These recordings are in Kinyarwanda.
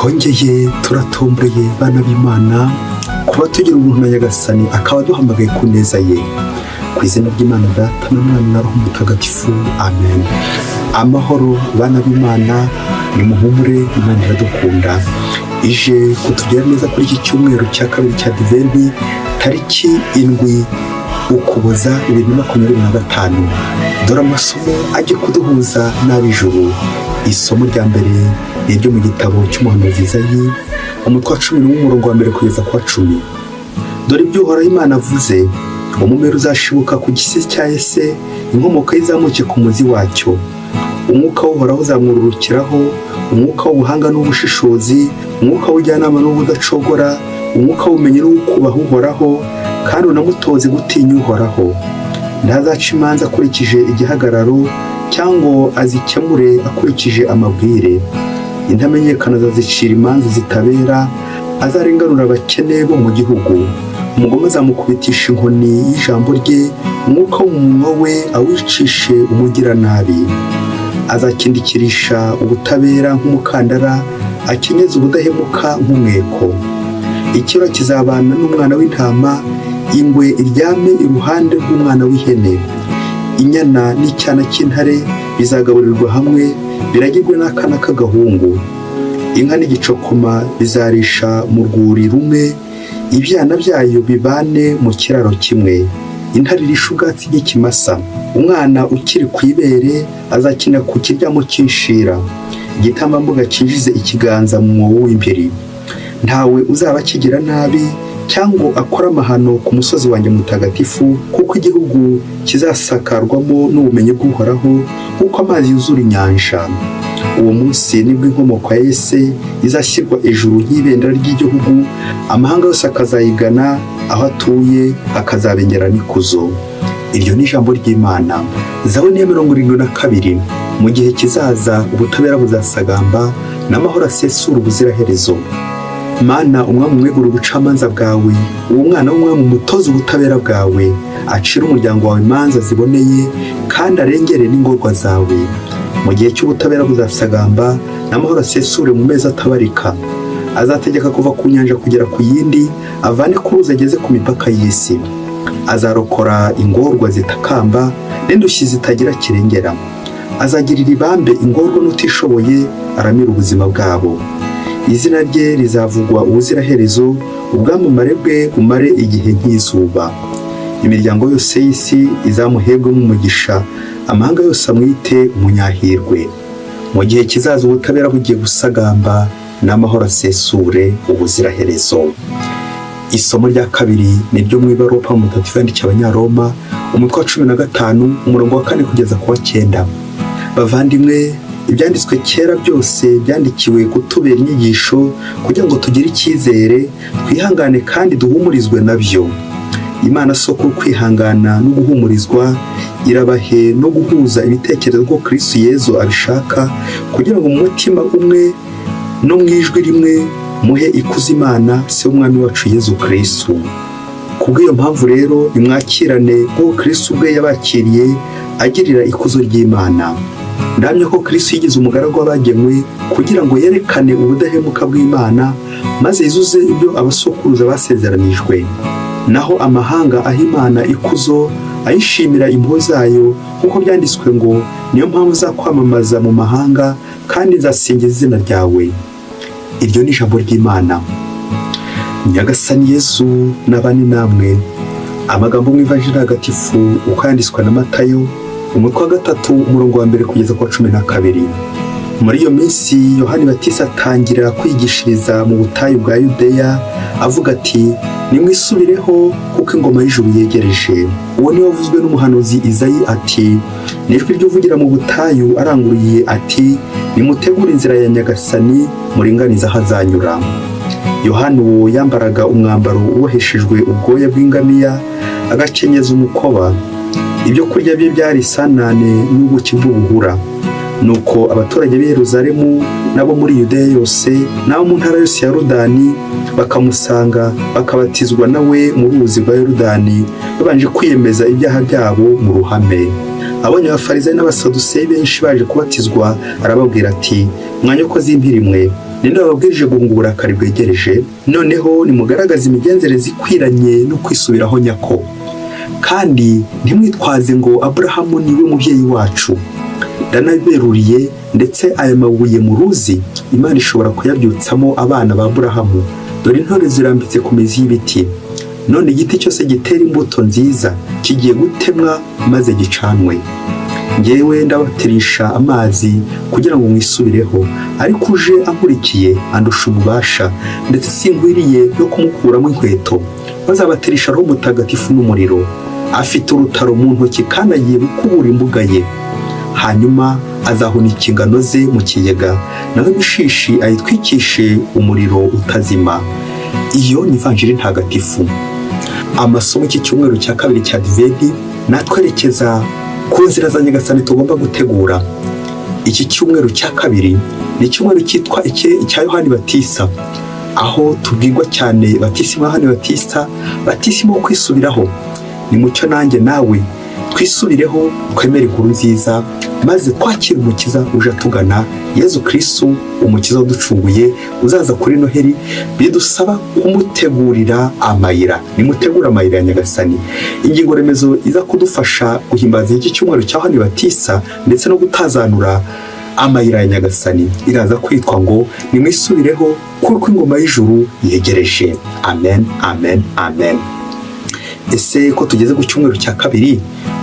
Twongeye turatomboye, bana b'Imana, kuba tugira ubuntu na Nyagasani akaba aduhamagaye ku neza ye. Ku izina ry'Imana Data na Mwana na Roho Mutagatifu, amen. Amahoro, bana b'Imana, nimuhumure, Imana iradukunda, ije kutugira neza kuri iki cyumweru cya kabiri cya Adventi, tariki 7 Ukuboza 2025. Dore amasomo ajye kuduhuza n'ab'ijuru. Isomo rya mbere ni iryo mu gitabo cy'umuhanuzi Izayi, umutwe wa 11, umurongo wa mbere kugeza ku wa 10. Dore ibyo Uhoraho Imana avuze: "Umumero uzashibuka ku gisi cya Yese, inkomoko ye izamuke ku muzi wacyo. Umwuka w'Uhoraho uzamwururukiraho, umwuka w'ubuhanga n'ubushishozi, umwuka w'ubujyanama n'ubudacogora, umwuka w'ubumenyi n'uwukubaha Uhoraho, kandi unamutoze gutinya Uhoraho. Ntazaca imanza akurikije igihagararo, cyangwa ngo azikemure akurikije amabwire. Intamenyekana azazicira imanza zitabera, azarenganura abakene bo mu gihugu. Umugome azamukubitisha inkoni y'ijambo rye, umwuka wo mu munwa we awicishe umugiranabi. Azakindikirisha ubutabera nk'umukandara, akenyeze ubudahemuka nk'umweko. Ikiro kizabana n'umwana w'intama, ingwe iryame iruhande rw'umwana w'ihene. Inyana n'icyana cy'intare bizagaburirwa hamwe, biragirwe n'akana k'agahungu. Inka n'igicokoma bizarisha mu rwuri rumwe, ibyana byayo bibane mu kiraro kimwe. Intare irisha ubwatsi nk'ikimasa. Umwana ukiri ku ibere azakina ku kiryamo cy'inshira, igitambambuga cyinjize ikiganza mu mwobo w'impiri. Ntawe uzaba akigira nabi cyangwa ngo akore amahano ku musozi wanjye mutagatifu, kuko igihugu kizasakarwamo n'ubumenyi bw'Uhoraho nk'uko amazi yuzura inyanja. Uwo munsi nibwo inkomoko ya Yese izashyirwa ejuru nk'ibendera ry'igihugu, amahanga yose akazayigana, aho atuye akazabengera n'ikuzo." Iryo ni ijambo ry'Imana. Zaburi ya 72. Mu gihe kizaza ubutabera buzasagamba, n'amahoro asesura ubuziraherezo. Mana, umwami umwegura ubucamanza bwawe, uwo mwana w'umwami umutoza ubutabera bwawe, acire umuryango wawe imanza ziboneye kandi arengere n'ingorwa zawe. Mu gihe cy'ubutabera buzasagamba, n'amahoro asesure mu mezi atabarika. Azategeka kuva ku nyanja kugera ku yindi, avane ku ruzi ageze ku mipaka y'isi. Azarokora ingorwa zitakamba n'indushyi zitagira kirengera. Azagirira ibambe ingorwa n'utishoboye, aramira ubuzima bwabo. Izina rye rizavugwa ubuziraherezo, ubwamamare bwe bumare igihe nk'izuba. Imiryango yose y'isi izamuhebwemo umugisha, amahanga yose amwite umunyahirwe. Mu gihe kizaza ubutabera bugiye gusagamba, n'amahoro asesure ubuziraherezo. Isomo rya kabiri ni ryo mu ibaruwa Pawulo Mutagatifu yandikiye Abanyaroma, umutwe wa 15, umurongo wa 4 kugeza ku wa 9. Bavandimwe, ibyanditswe kera byose byandikiwe kutubera inyigisho, kugira ngo tugire icyizere, twihangane kandi duhumurizwe nabyo. Imana soko kwihangana no guhumurizwa irabahe no guhuza ibitekerezo ko Kristo Yezu abishaka, kugira ngo mu mutima umwe no mu ijwi rimwe muhe ikuzo Imana Se w'Umwami wacu Yezu Kristo. Kubw'iyo mpamvu rero, nimwakirane nk'uko Kristo ubwe yabakiriye agirira ikuzo ry'Imana. Ndahamya ko Kristo yigize umugaragu w'abagenywe kugira ngo yerekane ubudahemuka bw'Imana, maze yuzuze ibyo abasokuruza basezeranijwe. Naho amahanga aha Imana ikuzo ayishimira impuhwe zayo, nk'uko byanditswe ngo: "Niyo mpamvu nzakwamamaza mu mahanga kandi nzasingiza izina ryawe." Iryo ni ijambo ry'Imana. Nyagasani Yesu nabane namwe. Amagambo mu Ivanjiri ntagatifu uko yanditswe na Matayo, umutwe wa 3, umurongo wa mbere kugeza ku wa 12. Muri iyo minsi Yohani Batista atangira kwigishiriza mu butayu bwa Yudeya, avuga ati: "Nimwisubireho kuko ingoma y'ijuru yegereje." Uwo niwe wavuzwe n'umuhanuzi Izayi ati: "N'ijwi ry'uvugira mu butayu aranguruye ati: 'Nimutegure inzira ya Nyagasani, muringanize aho azanyura.'" Yohani uwo yambaraga umwambaro uboheshejwe ubwoya bw'ingamiya, agakenyeza umukoba. Ibyo kurya bye byari isanane n'ubuki bw'ubuhura. Nuko abaturage b'i Yeruzalemu n'abo muri Yudeya yose n'abo mu ntara yose ya Yorodani bakamusanga, bakabatizwa nawe mu ruzi rwa Yorodani, babanje kwiyemeza ibyaha byabo mu ruhame. Abonye Abafarisayo n'Abasaduseyi benshi baje kubatizwa, arababwira ati: "Mwa nyoko z'impiri mwe, Ninde wababwirije guhunga uburakari bwegereje? Noneho nimugaragaze imigenzereze ikwiranye no kwisubiraho nyako, kandi ntimwitwaze ngo Aburahamu niwe mubyeyi wacu. Ndanaberuriye, ndetse aya mabuye mu ruzi Imana ishobora kuyabyutsamo abana ba Aburahamu. Dore intore zirambitse ku mizi y'ibiti. None igiti cyose gitera imbuto nziza kigiye gutemwa maze gicanwe. Ngewe ndabatirisha amazi kugira ngo mwisubireho, ariko uje ankurikiye andusha ububasha, ndetse sinkwiriye no kumukuramo inkweto. Bazabatirisha Roho Mutagatifu n'umuriro. Afite urutaro mu ntoki kandi agiye gukubura imbuga ye, hanyuma azahunika ingano ze mu kigega, naho imishishi ayitwikishe umuriro utazima. Iyo ni Ivanjiri Ntagatifu. Amasomo y'iki cyumweru cya kabiri cya Adventi natwerekeza ku nzira za Nyagasani tugomba gutegura. Iki cyumweru cya kabiri ni icyumweru cyitwa icya Yohani Batista, aho tubwirwa cyane batisimu Yohani Batista, batisimu wo kwisubiraho. Ni mucyo nanjye nawe twisubireho, twemere inkuru nziza, maze twakire Umukiza uje atugana, Yezu Kirisitu, Umukiza waducunguye, uzaza kuri Noheli. Bidusaba kumutegurira amayira. Nimutegure amayira ya Nyagasani. Ingingo remezo iza kudufasha guhimbaza iki cyumweru cya Yohani Batista ndetse no gutazanura amayira ya Nyagasani iraza kwitwa ngo: "Nimwisubireho kuko ingoma y'ijuru yegereje." Amen, amen, amen. Ese ko tugeze ku cyumweru cya kabiri,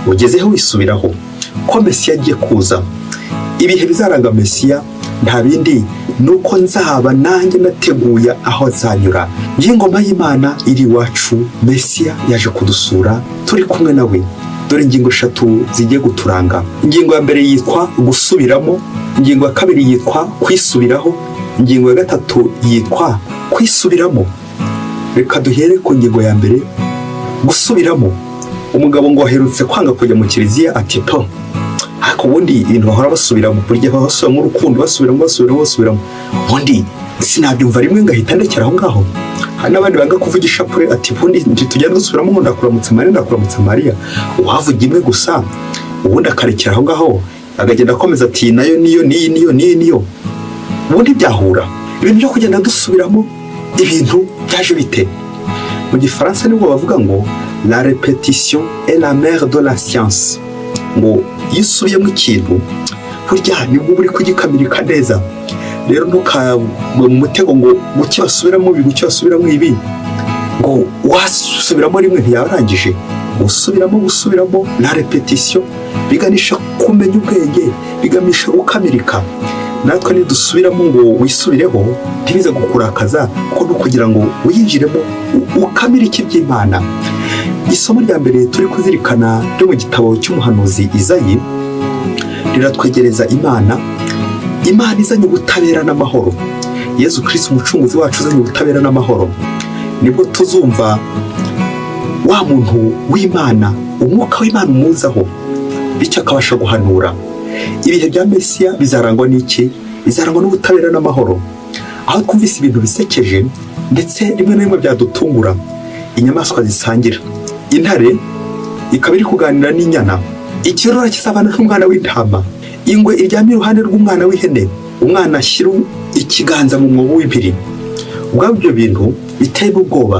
ugezeho wisubiraho ko Mesiya agiye kuza? Ibihe bizaranga Mesiya nta bindi, ni uko nzaba nanjye nateguye aho azanyura. Ingoma y'Imana iri iwacu, Mesiya yaje kudusura, turi kumwe nawe. Dore ingingo eshatu zigiye guturanga. Ingingo ya mbere yitwa gusubiramo, ingingo ya kabiri yitwa kwisubiraho, ingingo ya gatatu yitwa kwisubiramo. Reka duhere ku ngingo ya mbere, gusubiramo. Umugabo ngo aherutse kwanga kujya mu kiliziya, ati: "Po, ariko ubundi ibintu bahora basubiramo, buri gihe basubiramo urukundo, basubiramo, basubiramo, basubiramo, ubundi sinabyumva rimwe ngahita ndekera aho ngaho?" Hari n'abandi banga kuvuga ishapure, ati: "Ubundi tugenda dusubiramo ngo ndakuramutsa Mariya, ndakuramutsa Mariya, uwavuga imwe gusa ubundi akarekera aho ngaho, akagenda akomeza ati nayo niyo, niyi niyo, niyi niyo, ubundi byahura?" Ibintu byo kugenda dusubiramo ibintu byaje bite? Mu Gifaransa nibwo bavuga ngo: "La répétition est la mère de la science." Ngo iyo usubiyemo ikintu, burya nibwo uba uri kugikamirika neza. Rero ntukagwe mu mutego ngo guki basubiramo ibi, guki basubiramo ibi, ngo wasubiramo rimwe ntiyabarangije. Gusubiramo, gusubiramo, la répétition, biganisha kumenya ubwenge, biganisha gukamirika. Natwe nidusubiramo ngo wisubireho, ntibize kukurakaza, kuko no kugira ngo winjiremo ukamirike iby'Imana. Isomo rya mbere turi kuzirikana ryo mu gitabo cy'umuhanuzi Izayi riratwegereza Imana, Imana izanye ubutabera n'amahoro, Yezu Kirisitu Umucunguzi wacu uzanye ubutabera n'amahoro. Nibwo tuzumva wa muntu w'Imana, umwuka w'Imana umuzaho, bityo akabasha guhanura. Ibihe bya Mesiya bizarangwa n'iki? Bizarangwa n'ubutabera n'amahoro. Aho twumvise ibintu bisekeje, ndetse rimwe na rimwe byadutungura: inyamaswa zisangira, intare ikaba iri kuganira n'inyana, ikirura kizabana n'umwana w'intama, ingwe iryamye iruhande rw'umwana w'ihene, umwana ashyira ikiganza mu mwobo w'impiri. Ubwabyo ibyo bintu biteye ubwoba,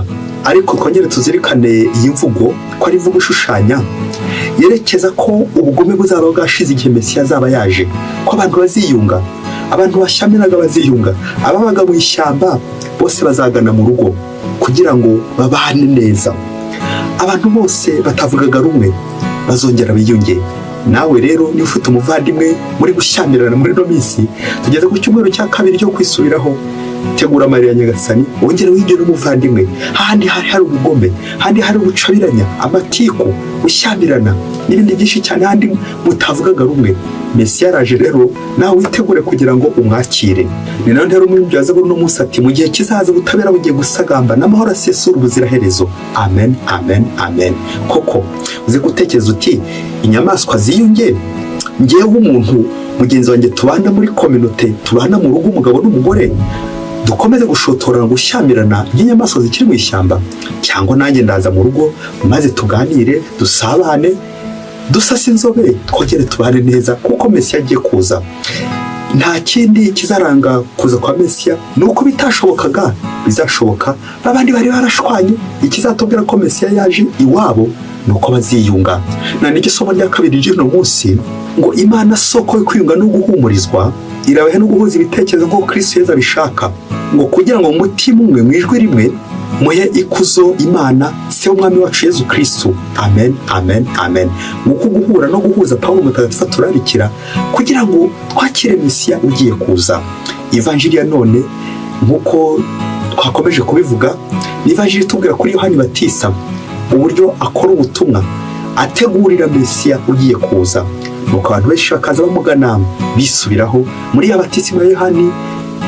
ariko twongere tuzirikane iyi mvugo ko ari imvugo ishushanya, yerekeza ko ubugome buzaba bwashize igihe Mesiya azaba yaje, ko abantu baziyunga, abantu bashyamiranaga baziyunga, ababaga mu ishyamba bose bazagana mu rugo kugira ngo babane neza, abantu bose batavugaga rumwe bazongera biyunge. Nawe rero niba ufite umuvandimwe muri gushyamirana muri ino minsi tugeze ku cyumweru cya kabiri cyo kwisubiraho, tegura amarira ya Nyagasani, wongere wigire n'umuvandimwe. Hahandi hari hari ubugome, hahandi hari ubucabiranya, amatiku, gushyamirana n'ibindi byinshi cyane, handi mutavugaga rumwe, Mesiya araje. Rero nawe witegure kugira ngo umwakire. Ni nayo ntero muri byaza uno munsi, ati: "Mu gihe kizaza ubutabera bugiye gusagamba n'amahoro asesura ubuziraherezo." Amen, amen, amen. Koko uzi gutekereza uti: "Inyamaswa ziyunge, ngewe umuntu mugenzi wanjye tubana muri communauté, tubana mu rugo, umugabo n'umugore, dukomeze gushotorana, gushyamirana nk'inyamaswa zikiri mu ishyamba? Cyangwa nanjye ndaza mu rugo maze tuganire, dusabane, dusase inzobe, twongere tubane neza kuko Mesiya agiye kuza." Nta kindi kizaranga kuza kwa Mesiya ni uko bitashobokaga bizashoboka. Babandi bari barashwanye, ikizatubwira ko Mesiya yaje iwabo ni uko baziyunga. Na n'iryo somo rya kabiri ry'uno munsi, ngo Imana soko yo kwiyunga no guhumurizwa irabahe no guhuza ibitekerezo nk'uko Kristo Yezu abishaka, ngo kugira ngo mu mutima umwe, mu ijwi rimwe, muhe ikuzo Imana Se w'Umwami wacu Yezu Kristo. Amen, amen, amen. Nguko guhura no guhuza Pawulo Mutagatifu aturarikira kugira ngo twakire Mesiya ugiye kuza. Ivanjiri ya none, nk'uko twakomeje kubivuga, ni ivanjiri itubwira kuri Yohani Batisa, uburyo akora ubutumwa ategurira Mesiya ugiye kuza. Nuko abantu benshi bakaza bamugana bisubiraho muri ya batisimu ya Yohani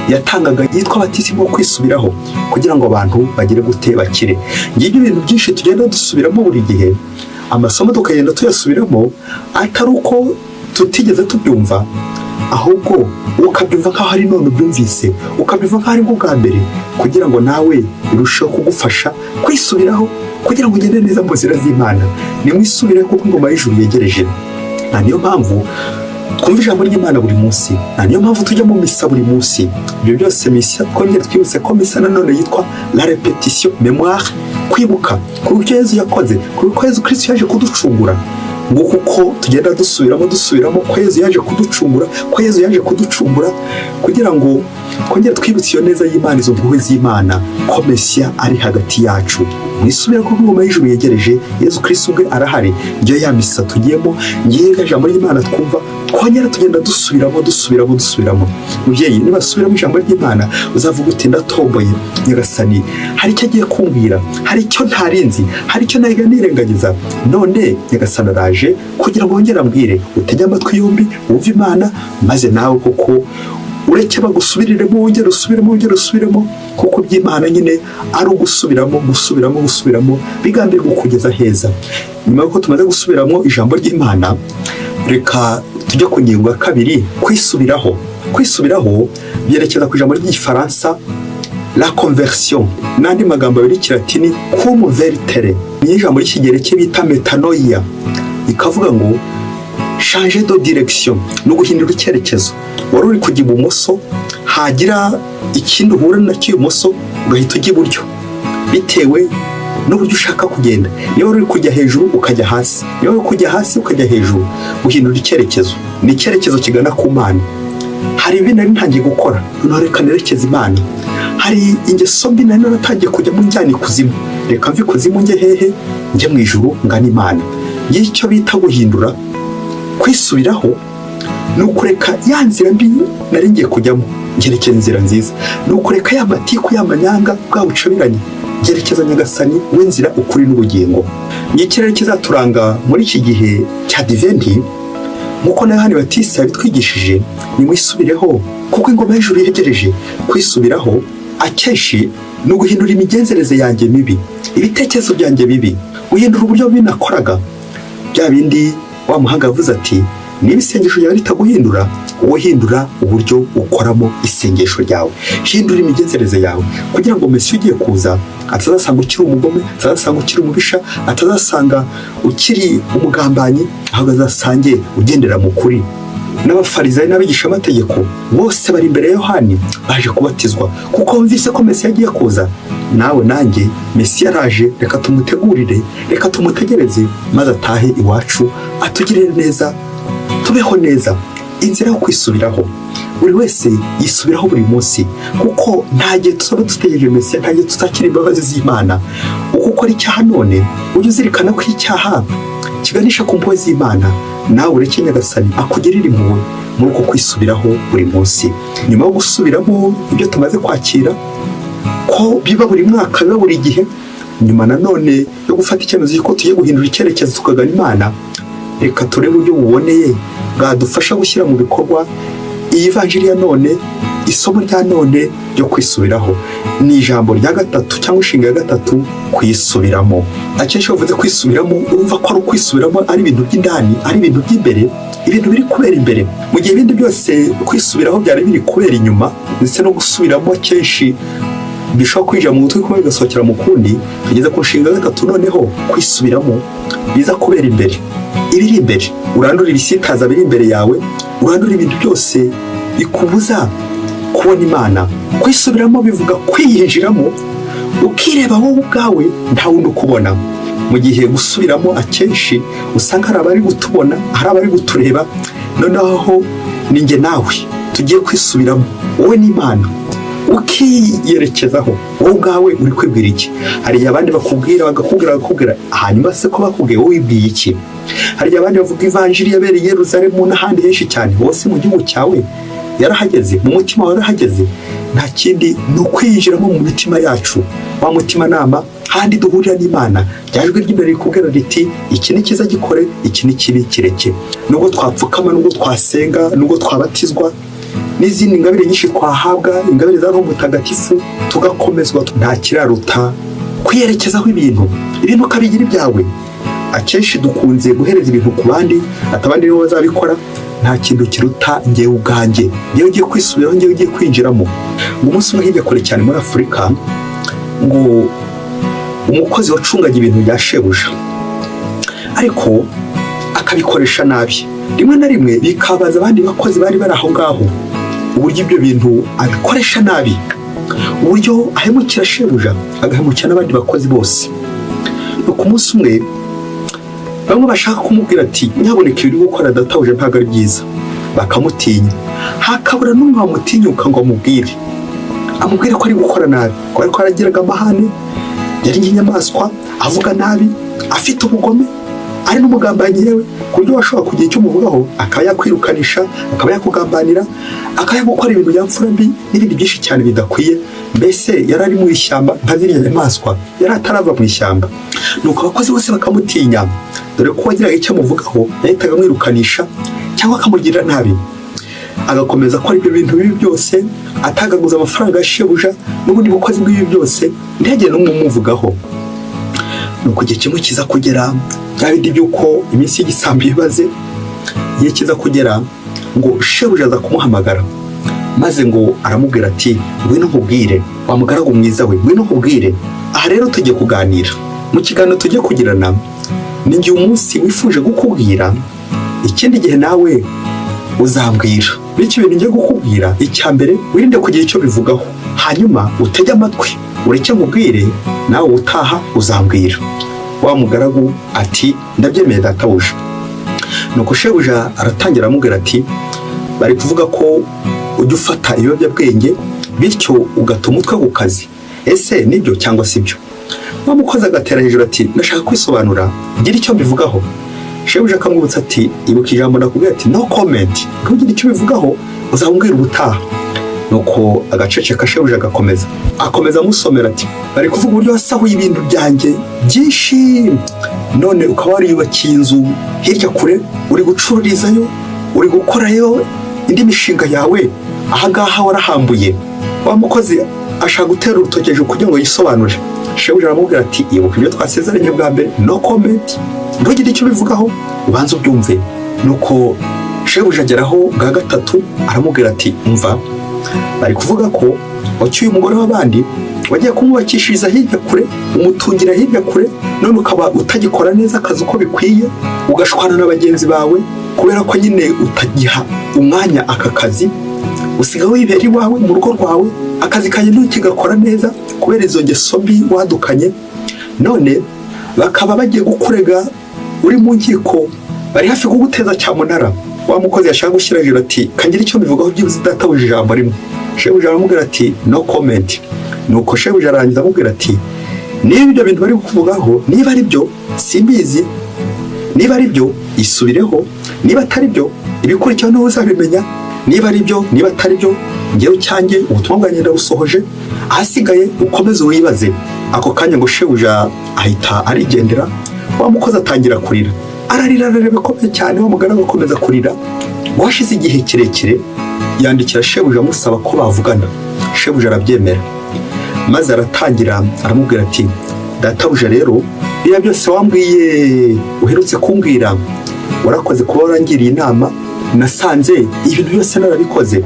yatangaga yitwa batisimu yo kwisubiraho, kugira ngo abantu bagire gute? Bakire. Ngibyo ibintu byinshi tugenda dusubiramo buri gihe, amasomo tukagenda tuyasubiramo, atari uko tutigeze tubyumva, ahubwo ukabyumva nk'aho ari none ubyumvise, ukabyumva nk'aho ari bwo bwa mbere, kugira ngo nawe birusheho kugufasha kwisubiraho, kugira ngo ugende neza mu nzira z'Imana. Nimwisubireho kuko ingoma y'ijuru yegereje. Nta niyo mpamvu twumva ijambo ry'Imana buri munsi, nta niyo mpamvu tujya mu misa buri munsi. Ibyo byose misa, twongere twibutse ko misa nanone yitwa la répétition, mémoire, kwibuka ku byo Yezu yakoze, ku ko Yezu Kristo yaje kuducungura. Ngo kuko tugenda dusubiramo, dusubiramo ko Yezu yaje kuducungura, ko Yezu yaje kuducungura, kugira ngo twongere twibutse iyo neza y'Imana, izo mpuhwe z'Imana, ko Mesiya ari hagati yacu. Mwisubire ko ingoma y'ijuru yegereje. Yezu Kristo ubwe arahari. Ngiyo ya misa tugiyemo, ngiyo ya jambo ry'Imana twumva, twongera tugenda dusubiramo, dusubiramo, dusubiramo. Mubyeyi, nibasubiramo ijambo ry'Imana uzavuga uti: "Ndatomboye, Nyagasani hari icyo agiye kumbwira, hari icyo ntarinzi, hari icyo nahiga nirengagiza. None Nyagasani araje kugira ngo wongere ambwire." Utege amatwi yombi wumve Imana, maze nawe koko ureke bagusubiriremo, wongere usubiremo, wongere usubiremo, kuko iby'Imana nyine ari ugusubiramo, gusubiramo, gusubiramo, bigambiriye kukugeza heza. Nyuma y'uko tumaze gusubiramo ijambo ry'Imana, reka tujye ku ngingo ya kabiri, kwisubiraho. Kwisubiraho byerekeza ku ijambo ry'Igifaransa la conversion, n'andi magambo abiri y'ikilatini cum vertere, ni ijambo ry'Ikigereki bita metanoia, ikavuga ngo changer de direction, ni uguhindura icyerekezo. Wari uri kujya ibumoso, hagira ikindi uhura nacyo ibumoso ugahita ujya iburyo, bitewe n'uburyo ushaka kugenda. Niba uri kujya hejuru ukajya hasi, niba uri kujya hasi ukajya hejuru. Guhindura icyerekezo ni icyerekezo kigana ku Mana. Hari ibi nari ntangiye gukora, noneho reka nerekeze Imana. Hari ingeso mbi nari naratangiye kujyamo njyana ikuzimu, reka mve ikuzimu njye hehe? Njye mu ijuru, ngana Imana. Ngicyo bita guhindura. Kwisubiraho ni ukureka ya nzira mbi nari ngiye kujyamo, ngerekeza inzira nziza. Ni ukureka ya matiku, ya manyanga, bwa bucabiranye, ngerekeza Nyagasani w'inzira, ukuri n'ubugingo. Ni ikirere kizaturanga muri iki gihe cya Adventi, nk'uko na Yohani Batista yabitwigishije: nimwisubireho kuko ingoma y'ijuru yegereje. Kwisubiraho akenshi ni uguhindura imigenzereze yanjye mibi, ibitekerezo byanjye bibi, guhindura uburyo bubi nakoraga. Bya bindi wa muhanga yavuze ati: "Niba isengesho ryawe ritaguhindura, wowe hindura uburyo ukoramo isengesho ryawe, hindura imigenzereze yawe," kugira ngo Mesiya ugiye kuza atazasanga ukiri umugome, atazasanga ukiri umubisha, atazasanga ukiri umugambanyi, ahubwo azasange ugendera mu kuri. N'abafarizayi n'abigishamategeko bose bari imbere ya Yohani baje kubatizwa kuko bumvise ko Mesiya agiye kuza. Nawe nanjye Mesiya araje, reka tumutegurire, reka tumutegereze, maze atahe iwacu atugirire neza, tubeho neza. Inzira yo kwisubiraho, buri wese yisubiraho buri munsi, kuko nta gihe tuzaba dutegereje Mesiya, nta gihe tuzakira imbabazi z'Imana. Uko ukora icyaha none, ujye uzirikana ko icyaha kiganisha ku mpuhwe z'Imana. Nawe ureke Nyagasani akugirire impuhwe muri uko kwisubiraho buri munsi. Nyuma yo gusubiramo ibyo tumaze kwakira, ko biba buri mwaka, biba buri gihe, nyuma nanone yo gufata icyemezo cy'uko tugiye guhindura icyerekezo tukagana Imana, reka turebe uburyo buboneye bwadufasha gushyira mu bikorwa iyi vanjiri ya none, isomo rya none ryo kwisubiraho. Ni ijambo rya gatatu cyangwa inshinga ya gatatu, kwisubiramo. Akenshi iyo bavuze kwisubiramo, urumva ko ari ukwisubiramo ari ibintu by'indani, ari ibintu by'imbere, ibintu biri kubera imbere, mu gihe ibindi byose kwisubiraho byari biri kubera inyuma. Ndetse no gusubiramo kenshi bishobora kwinjira mu gutwi kumwe bigasohokera mu kundi. Tugeze ku nshinga gatatu noneho, kwisubiramo biza kubera imbere, ibiri imbere. Urandura ibisitaza biri imbere yawe, urandura ibintu byose. bikubuza kubona Imana. Kwisubiramo bivuga kwiyinjiramo, ukireba wowe ubwawe, nta wundi ukubona. Mu gihe gusubiramo akenshi usanga hari abari gutubona, hari abari kutureba, noneho ni njye nawe tugiye kwisubiramo, wowe n'Imana, ukiyerekezaho wowe ubwawe. Uri kwibwira iki? Hari igihe abandi bakubwira, bagakubwira, bakakubwira, hanyuma se ko bakubwiye, wowe wibwiye iki? Hari igihe abandi bavuga ivanjiri yabereye i Yeruzalemu n'ahandi henshi cyane hose. Mu gihugu cyawe yarahageze? Mu mutima wawe yarahageze? Nta kindi, ni ukwinjiramo mu mitima yacu, wa mutimanama, handi duhurira n'Imana, rya jwi ry'imbere rikubwira riti: "Iki ni cyiza, gikore; iki ni kibi, kireke." Nubwo twapfukama, nubwo twasenga, nubwo twabatizwa n'izindi ngabire nyinshi twahabwa, ingabire za Roho Mutagatifu, tugakomezwa, nta kiraruta kwiyerekezaho ibintu, ibintu ukabigira ibyawe. Akenshi dukunze guhereza ibintu ku bandi, ati abandi nibo bazabikora. Nta kintu kiruta ngewe ubwanjye, ngewe ugiye kwisubiraho, ngewe ugiye kwinjiramo. Ngo umunsi umwe hirya kure cyane muri Afurika, ngo umukozi wacungaga ibintu bya shebuja ariko akabikoresha nabi, rimwe na rimwe bikabaza abandi bakozi bari bari aho ngaho uburyo ibyo bintu abikoresha nabi, uburyo ahemukira shebuja, agahemukira n'abandi bakozi bose. Ni ku munsi umwe bamwe bashaka kumubwira ati: "Nyaboneka, ibiri gukora databuja ntabwo ari byiza," bakamutinya. Hakabura n'umwe wamutinyuka ngo amubwire ko ari gukora nabi, ko ariko aragiraga amahane, yari nk'inyamaswa, avuga nabi, afite ubugome, ari n'umugambanyi yewe, ku buryo washobora kugira icyo umuvugaho akaba yakwirukanisha, akaba yakugambanira, akaba yagukora ibintu bya mfura mbi n'ibindi byinshi cyane bidakwiye. Mbese yari ari mu ishyamba nka ziriya nyamaswa, yari atarava mu ishyamba. Nuko abakozi bose bakamutinya, dore ko wagiraga icyo amuvugaho yahitaga amwirukanisha cyangwa akamugirira nabi. Agakomeza akora ibyo bintu bibi byose, atagaguza amafaranga ya shebuja n'ubundi bukozi bw'ibi byose, ntihagire n'umwe umuvugaho. Nuko igihe kimwe kiza kugera, bya bindi by'uko iminsi y'igisambo ibaze, igihe kiza kugera ngo shebuja aza kumuhamagara, maze ngo aramubwira ati: "Ngwino nkubwire, wa mugaragu mwiza we, ngwino nkubwire." Aha rero tugiye kuganira. Mu kiganiro tugiye kugirana, ni igihe umunsi wifuje gukubwira, ikindi gihe nawe uzambwira. Bityo ibintu ngiye gukubwira, icya mbere wirinde kugira icyo bivugaho, hanyuma utege amatwi, ureke nkubwire, nawe utaha uzambwira. Wa mugaragu ati: "Ndabyemeye, databuja." Nuko shebuja aratangira aramubwira ati: "Bari kuvuga ko ujya ufata ibiyobyabwenge, bityo ugata umutwe ku kazi. Ese nibyo cyangwa si byo?" Wa mukozi agatera hejuru ati: "Ndashaka kwisobanura, gira icyo mbivugaho." Shebuja akamwibutsa ati: "Ibuka ijambo nakubwiye," ati: "No comment, ntugire icyo ubivugaho, uzamubwira ubutaha." Nuko agaceceka. Shebuja agakomeza, akomeza amusomera ati: "Bari kuvuga uburyo wasahuye ibintu byanjye byinshi, none ukaba wariyubakiye inzu hirya kure, uri gucururizayo, uri gukorayo indi mishinga yawe, ahangaha warahambuye." Wa mukozi ashaka gutera urutoki hejuru kugira ngo yisobanure. Shebuja aramubwira ati: "Ibuka ibyo twasezeranye bwa mbere, no comment, ntugire icyo ubivugaho, ubanze ubyumve." Nuko shebuja ageraho bwa gatatu aramubwira ati: "Umva, bari kuvuga ko wacyuye umugore w'abandi, wagiye kumwubakishiriza hirya kure, umutungira hirya kure, none ukaba utagikora neza akazi uko bikwiye, ugashwana na bagenzi bawe kubera ko nyine utagiha umwanya aka kazi, usigaye wibera iwawe mu rugo rwawe, akazi kanjye ntukigakora neza kubera izo ngeso mbi wadukanye. None bakaba bagiye kukurega, uri mu nkiko, bari hafi kuguteza cyamunara." Wa mukozi yashaka gushyira hejuru ati: "Kangira icyo mbivugaho byibuze, databuje, ijambo rimwe." Shebuja aramubwira ati: "No comment." Nuko shebuja arangiza amubwira ati: "Niba ibyo bintu bari kukuvugaho, niba ari byo simbizi, niba ari byo isubireho, niba atari byo ibikurikiyeho niwe uzabimenya. Niba ari byo, niba atari byo, ngewe cyanjye ubutumwa bwanjye ndabusohoje, ahasigaye ukomeze wibaze." Ako kanya ngo shebuja ahita arigendera. Wa mukozi atangira kurira, ararira, ararira bikomeye cyane. Wa mugaragu akomeza kurira. Ngo hashize igihe kirekire yandikira shebuja amusaba ko bavugana. Shebuja arabyemera, maze aratangira aramubwira ati: "Databuja, rero biriya byose wambwiye, uherutse kumbwira, warakoze kuba warangiriye inama. Nasanze ibintu byose narabikoze.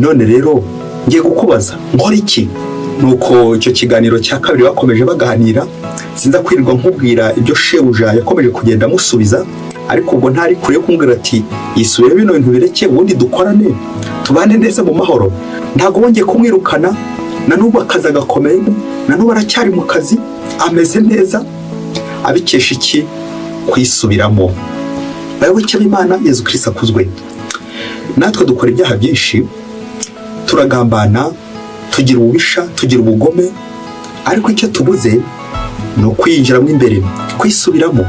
None rero ngiye kukubaza, nkora iki?" Nuko icyo kiganiro cya kabiri bakomeje baganira. Sinza kwirirwa nkubwira ibyo shebuja yakomeje kugenda amusubiza, ariko ubwo ntari kure yo kumubwira ati: "Yisubire, bino bintu bireke, ubundi dukorane." Tubane neza mu mahoro. Ntabwo wongeye kumwirukana, na n'ubu akazi agakomeyemo, na n'ubu aracyari mu kazi, ameze neza. Abikesha iki? Kwisubiramo. Bayoboke b'Imana, Yezu Kristo akuzwe. Natwe dukora ibyaha byinshi, turagambana, tugira ububisha, tugira ubugome, ariko icyo tubuze ni ukwinjiramo imbere, kwisubiramo.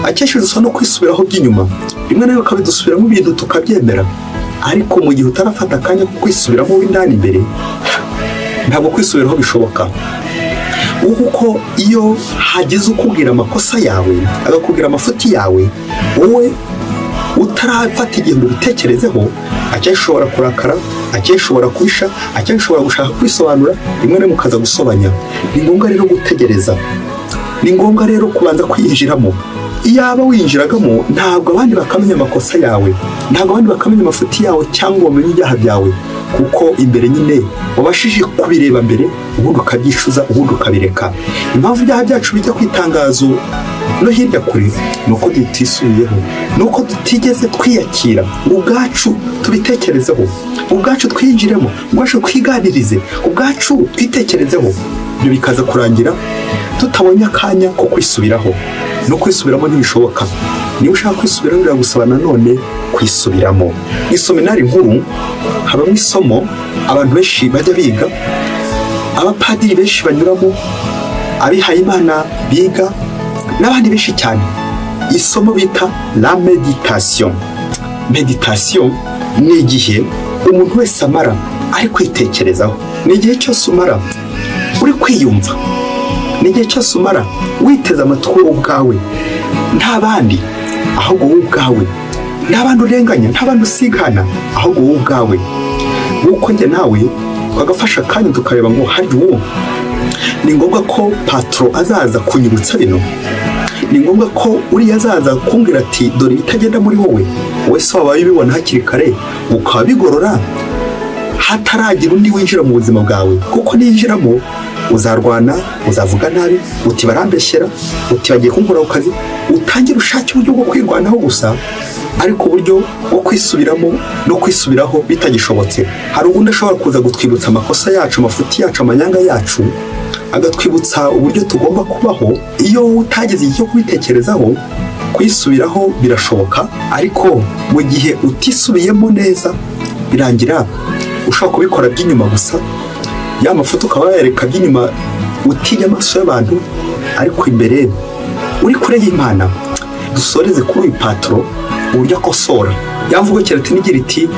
Akenshi dusa no kwisubiraho by'inyuma, rimwe na rimwe bakabidusubiramo ibintu tukabyemera, ariko mu gihe utarafata akanya ko kwisubiramo w'indani imbere, ntabwo kwisubiraho bishoboka. Kuko iyo hagize ukubwira amakosa yawe, agakubwira amafuti yawe, wowe utarafata igihe ngo ubitekerezeho, akenshi ushobora kurakara, akenshi ushobora kubisha, akenshi ushobora gushaka kwisobanura, rimwe na rimwe ukaza gusobanya. Ni ngombwa rero gutegereza, ni ngombwa rero kubanza kwinjiramo. Iyaba winjiragamo, ntabwo abandi bakamenya amakosa yawe, ntabwo abandi bakamenya amafuti yawe cyangwa bamenye ibyaha byawe, kuko imbere nyine wabashije kubireba mbere, ubundi ukabyicuza, ubundi ukabireka. Impamvu ibyaha byacu bijya ku itangazo no hirya kure ni uko tutisubiyeho, ni uko tutigeze twiyakira ubwacu, tubitekerezeho ubwacu, twinjiremo ubwacu, twiganirize ubwacu, twitekerezeho. Ibyo bikaza kurangira tutabonye akanya ko kwisubiraho. No kwisubiramo ntibishoboka. Niba ushaka kwisubiramo, biragusaba nanone kwisubiramo. Mu iseminari nkuru habamo isomo abantu benshi bajya biga, abapadiri benshi banyuramo, abihayimana biga n'abandi benshi cyane, isomo bita la méditation. Méditation ni igihe umuntu wese amara ari kwitekerezaho, ni igihe cyose umara uri kwiyumva, ni igihe cyose umara witeze amatwi wowe ubwawe, nta bandi, ahubwo wowe ubwawe, nta bandi urenganya, nta bandi usigana, ahubwo wowe ubwawe. Nk'uko njye nawe twagafasha akanya tukareba ngo: "Hari uwo ni ngombwa ko patron azaza kunyibutsa bino? Ni ngombwa ko uriya azaza kumbwira ati: 'Dore ibitagenda muri wowe'?" Wowe se wabaye ubibona hakiri kare, ukaba bigorora hataragira undi winjira mu buzima bwawe? Kuko ninjiramo uzarwana, uzavuga nabi, uti: 'Barambeshyera', uti: 'Bagiye kunkura ku kazi', utangire ushake uburyo bwo kwirwanaho gusa, ariko uburyo bwo kwisubiramo no kwisubiraho bitagishobotse. Hari ubundi ashobora kuza gutwibutsa amakosa yacu, amafuti yacu, amanyanga yacu, agatwibutsa uburyo tugomba kubaho. Iyo utagize igihe cyo kubitekerezaho, kwisubiraho birashoboka, ariko mu gihe utisubiyemo neza, birangira ushobora kubikora by'inyuma gusa, ya mafoto ukaba wayareka by'inyuma, utinya amaso y'abantu, ariko imbere uri kure y'Imana. Dusoreze kuri uyu patron, uburyo akosora. Ya mvugo kilatini igira iti: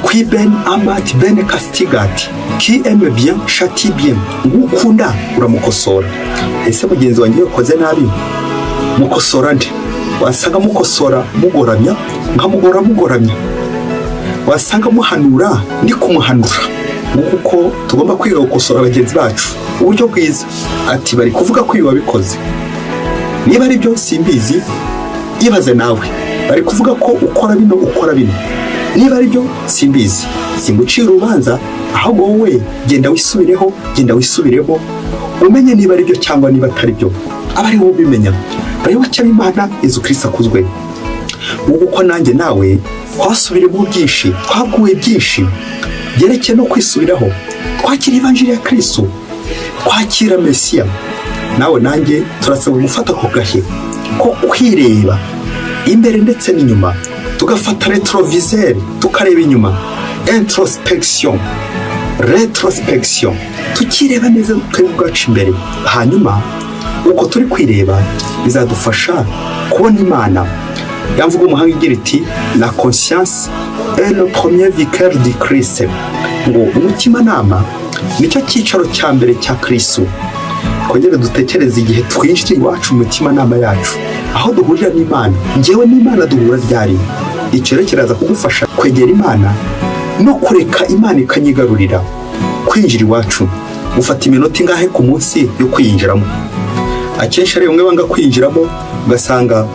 "Qui ben amat bene castigat, qui aime bien châtie bien." Ngukunda uramukosora. Ese mugenzi wanjye yakoze nabi, mukosora nde? Wasanga mukosora mugoramya, nkamugora mugoramya, wasanga muhanura ndi kumuhanura. Nguko uko tugomba kwiga gukosora bagenzi bacu. Uburyo bwiza ati: "Bari kuvuga ko ibi wabikoze. Niba ari byo simbizi, ibaze nawe. Bari kuvuga ko ukora bino, ukora bino. Niba ari byo simbizi, singucira urubanza, ahubwo wowe genda wisubireho, genda wisubiremo, umenye niba ari byo cyangwa niba atari byo, aba ari wowe ubimenya." Bayoboke b'Imana, Yezu Kristo akuzwe. Ubu uko nanjye nawe twasubiremo byinshi, twabwiwe byinshi byerekeye no kwisubiraho, twakira ivanjiri ya Kristo, twakira Mesiya, nawe nanjye turasabwa gufata ako gahe ko kwireba imbere ndetse n'inyuma, tugafata rétroviseur, tukareba inyuma, introspection, rétrospection, tukireba neza twebwe ubwacu imbere. Hanyuma uko turi kwireba bizadufasha kubona Imana. Ya mvugo umuhanga igira iti: "La conscience est le premier vicaire du Christ", ngo umutimanama nicyo cyicaro cya mbere cya Kristo. Twongere dutekereze igihe twinjira iwacu mu mutimanama yacu, aho duhurira n'Imana. Njyewe n'Imana duhura ryari? Icyo rero kiraza kugufasha kwegera Imana no kureka Imana ikanyigarurira. Kwinjira iwacu, ufata iminota ingahe ku munsi yo kwiyinjiramo? Akenshi ari bamwe banga kwinjiramo, ugasanga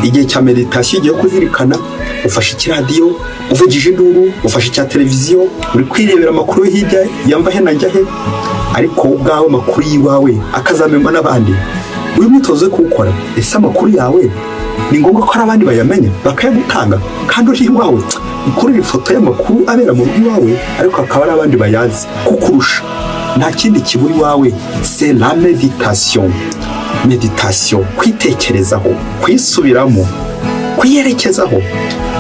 igihe cya méditation, igihe kuzirikana, ufashe ikiradiyo uvugije induru, ufashe icya televiziyo uri kwirebera amakuru yo hirya yamva he na njya he, ariko ubwawe amakuru y'iwawe akazamenywa n'abandi. Uyu mwitozo wo kuwukora: ese amakuru yawe ni ngombwa ko hari abandi bayamenya bakayagutanga kandi uri iwawe? Ukurira ifoto y'amakuru abera mu rugo iwawe, ariko hakaba hari abandi bayazi kukurusha. Nta kindi kibura iwawe, c'est la méditation. Méditation, kwitekerezaho, kwisubiramo, kwiyerekezaho,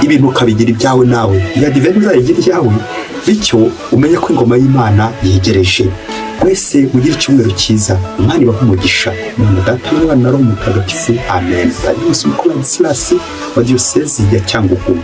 ibintu ukabigira ibyawe nawe. Iya divine uzayigira ibyawe, bityo umenye ko ingoma y'Imana yegereje. Mwese mugire icyumweru cyiza. Imana ibahe umugisha. Imana Data n'Umwana na Roho Mutagatifu. Amen. Padiri Mukuru Ladislas wa Diyosezi ya Cyangugu.